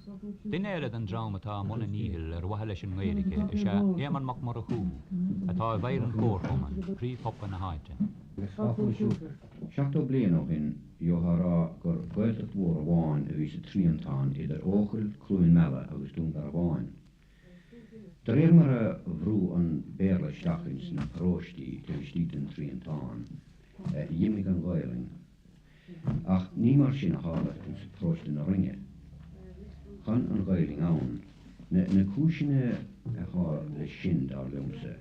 Duine eile den dream atá i mbun a ndíchill ar mhaithe leis an nGaeilge is ea Éamonn Mac Murchú, atá i bhfeighil an chomharchumainn, príomhshiopa na háite. 70 bliain ó shin gheofá a rá gur Gaeltacht mhór amháin a bhí sa triantán idir Eochaill, Cluain Meala agus Dún Garbhán. De réir mar a bhrúdh an Béarla isteach ins na paróistí taobh istigh den triantán, dh'imigh an Ghaelainn. Ach ní mar sin a tharla ins paróiste na Rinne. Chan an Ghaelainn ann. Na cúiseanna athá leis sin, dar liomsa,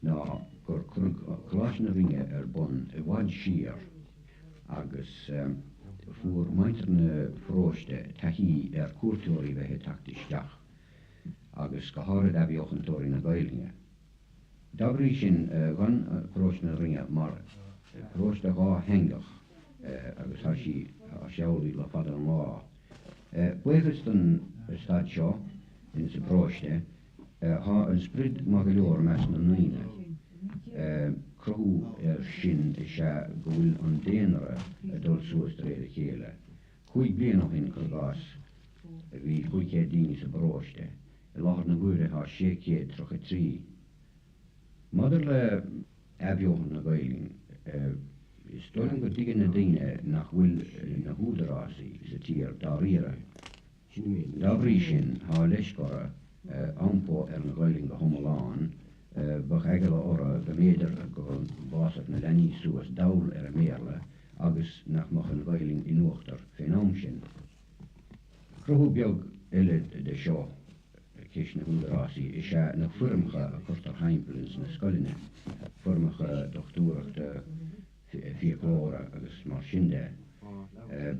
ná gur cuireadh Coláiste na Rinne ar bun i bhfad siar agus fuair muintir na paróiste taithí ar cuairteoirí bheith ag teacht isteach agus go háirid athbheochantóirí na Gaelainne. Dá bhrí sin, dh'fhan paróiste na Rinne mar paróiste dhátheangach agus tá sí tá sé amhlaidh le fada an lá. Buíochas don staid seo insa bparóiste, tá an sprid maith go leor i measc na ndaoine. Cruthú air sin is ea go bhfuil an daonra ag dul suas de réir a chéile. Chúig bliana ó shin, cuir i gcás, bhí 500 daoine sa bparóiste. I láthair na huaire tá 633. Maidir le athbheochan na Gaelainne, is dóigh liom go dtuigeann na daoine nach bhfuil na húdarásaí sa tír dáiríre. Dá bhrí sin, tá leisc orthu iompó ar an Ghaelainn go hiomlán, bheadh eagla orthu go mb'fhéidir go bhfásfadh na leanaí suas dall ar an mBéarla agus nach mbeadh an Ghaelainn in uachtar fén am sin. Cruthú beag eile de seo, ceist na húdarásaí, is ea na foirmeacha a cuirtear thimpeall ins na scoileanna, foirmeacha dochtúireachta, fiaclóra agus mar sin de.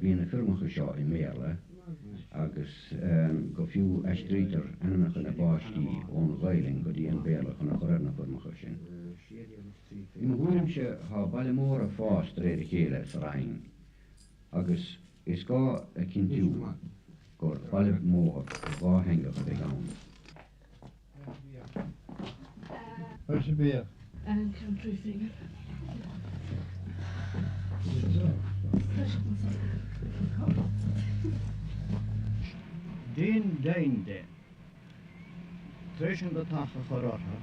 Bíonn na foirmeacha seo i mBéarla agus go fiú aistrítear ainmneacha na bpáistí ón Ghaelainn go dtí an Béarla chun a chur ar na foirmeacha sin. I mo thuairimse tá baile mór ag fás de réir a chéile sa Rinn agus Is gá a chinntiú gur baile mór dhátheangach a bheidh ann. Déan deimhin de. Tar éis an deatach a chur orthu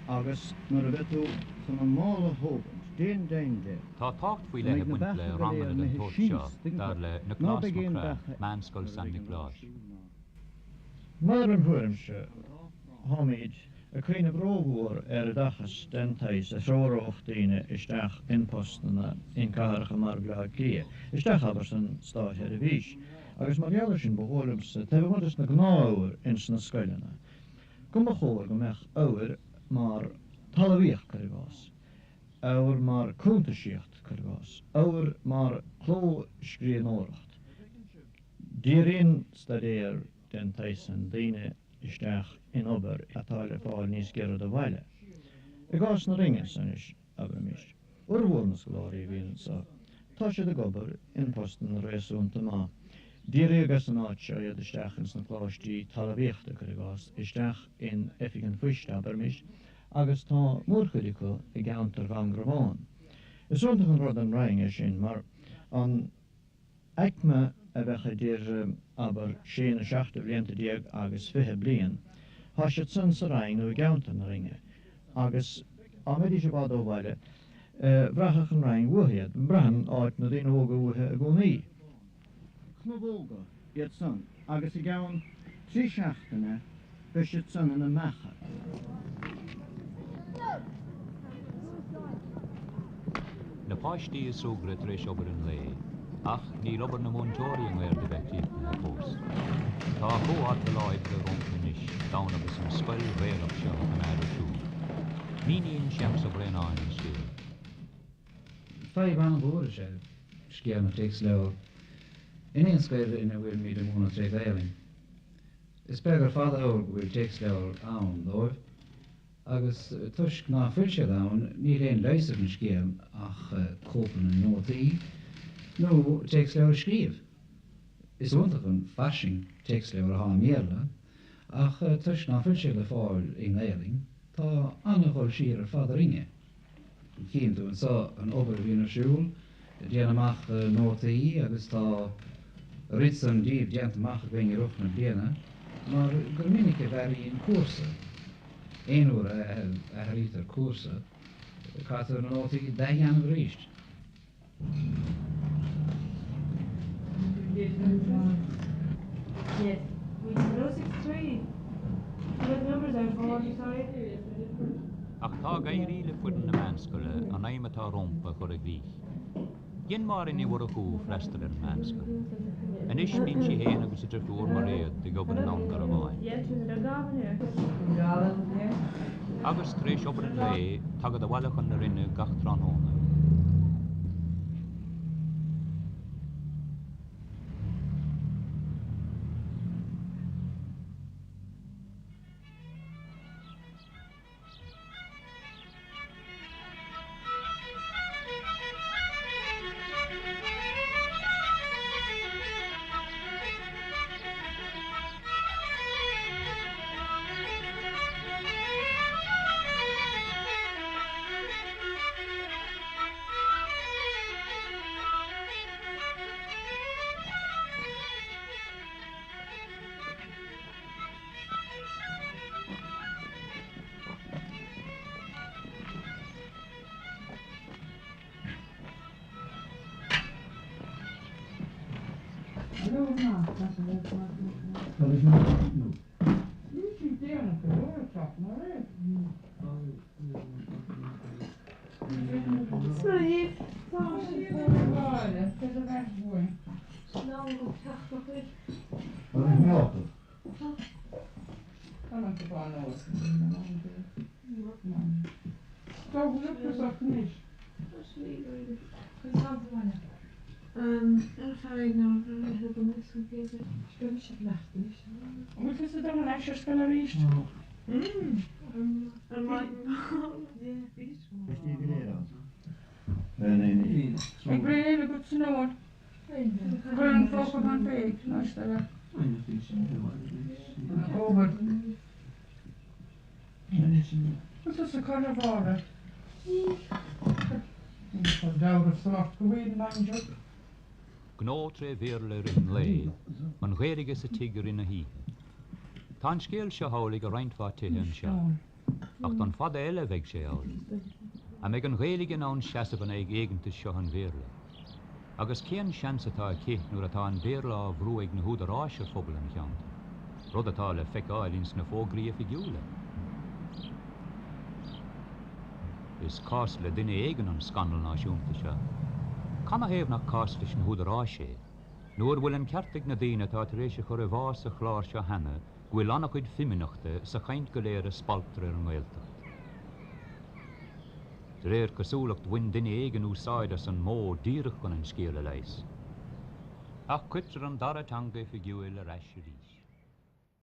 agus nuair a bheidh tú chun an mála a thógaint, déan deimhin de Tá tábhacht faoi go leith mbeidh ag na baint le beacha go léir ranganna den imithe tsórt seo, síos, tuigeann dar tú, le ná Nioclás beidh Mac aon Craith, beacha Meánscoil nuair a San bheidh an Niocláis. Mar im thuairimse, táimid ag cuimhneamh rómhór ar oideachas den tsaghas a threoródh daoine isteach in postanna in cathracha mar Bhaile Átha Cliath, isteach, abair, san státseirbhís. Agus mar gheall ar sin, ba dhóigh liomsa, taobh amuigh des na gnáth-ábhair ins na scoileanna, go mba chóir go mbeadh ábhair mar talmhaíocht, cuir i gcás, ábhair mar cuntaisíocht, cuir i gcás, ábhair mar clóscríbhneoireacht. Díríonn staidéar den tsaghas san daoine isteach in obair atá le fáil níos giorra do bhaile. I gcás na Rinne anois, abraimis, fhormhór na scoláirí a bhíonn anso, tá siad ag obair in postanna réasúnta maith. Díríodh as an áit seo iad isteach ins na coláistí talmhaíochta, cuir i gcás, isteach in Oifig an Phoist, abraimis, agus tá mórchuid acu i gceantar Dhún Garbhán. Is iontach an rud don Rinn é sin, mar an. aicme a bheadh idir, abair, sé nó 17 de bhlianta agus 20 bliain, thá siad san sa Rinn nó i gceantar na Rinne, agus dá mbeidís i bhfad ó bhaile, bhraithfeadh an Rinn uathu iad. Braitheann áit na daoine óga uathu i gcónaí. Cnamhóga iad san agus i gceann trí seachtaine beidh siad san ina mbeacha. Na páistí ag súgradh tar éis obair an lae, ach níl obair na múinteoirí i ngar do bheith críochnaithe fós. Tá chomh fhada de lá oibre rompu anois d'fhonn agus an scoil Ghaelach seo a choimeád ar siúl. Míníonn Séamus Ó Braonáin an scéal. Fadhb an-mhór is ea scéal na téacsleabhar in aon scoil ina bhfuilimid ag múineadh tré Ghaelainn. Is beag ar fad ábhar go bhfuil téacsleabhar ann dóibh agus toisc ná fuil siad ann níl aon leigheas ar an scéal ach cóipeanna nótaí nó téacsleabhar a scríobh. Is iontach an fairsing téacsleabhar athá i mBéarla ach toisc ná fuil siad le fáil i nGaelainn tá an-dhul siar ar fad orainne. Chíonn tú anso an obair a bhíonn ar siúl, ag déanamh amach nótaí agus tá Oiread san díobh déanta amach againn i rith na bliana mar gur minic a mhearaíonn cúrsa. Aon uair a athraítear cúrsa, caitear na nótaí d'athdhéanamh arís. Ach tá ag éirí le foireann na meánscoile an aidhm atá rompu a chur i gcrích. Dhein Máire Ní Mhurchú freastal ar an meánscoil. Anois bíonn sí féin agus a deirfiúr Mairéad ag obair i nDún Garbhán. Agus tar éis obair an lae, tagaid abhaile chun na Rinne gach tráthnóna. Gnó tré Bhéarla i rith an lae, an Ghaeilge sa tigh i rith na hoíche. Tá an scéal seo amhlaidh i roinnt mhaith tithe anseo. Ach don fada eile a bheidh sé amhlaidh? An mbeidh an Ghaeilge in ann seasamh in aghaidh éigeantais seo an Bhéarla? Agus cén seans atá aici nuair atá an Béarla á bhrú ag na húdaráis ar phobal an cheantair, rud atá le feiceáil ins na fógraí oifigiúla? Is cás le duine éigin an scannal náisiúnta seo. Canathaobh nach cás leis na húdaráis é? Nó an bhfuil an ceart ag na daoine atá tar éis a chur i bhfáth sa chlár seo cheana go bhfuil an-chuid fimíneachta sa chaint go léir a spalptar ar an nGaeltacht? De réir cosúlacht bhain duine éigin úsáid as an modh díreach chun an scéal a leigheas. Ach cuirtear an dara teanga oifigiúil ar ais arís.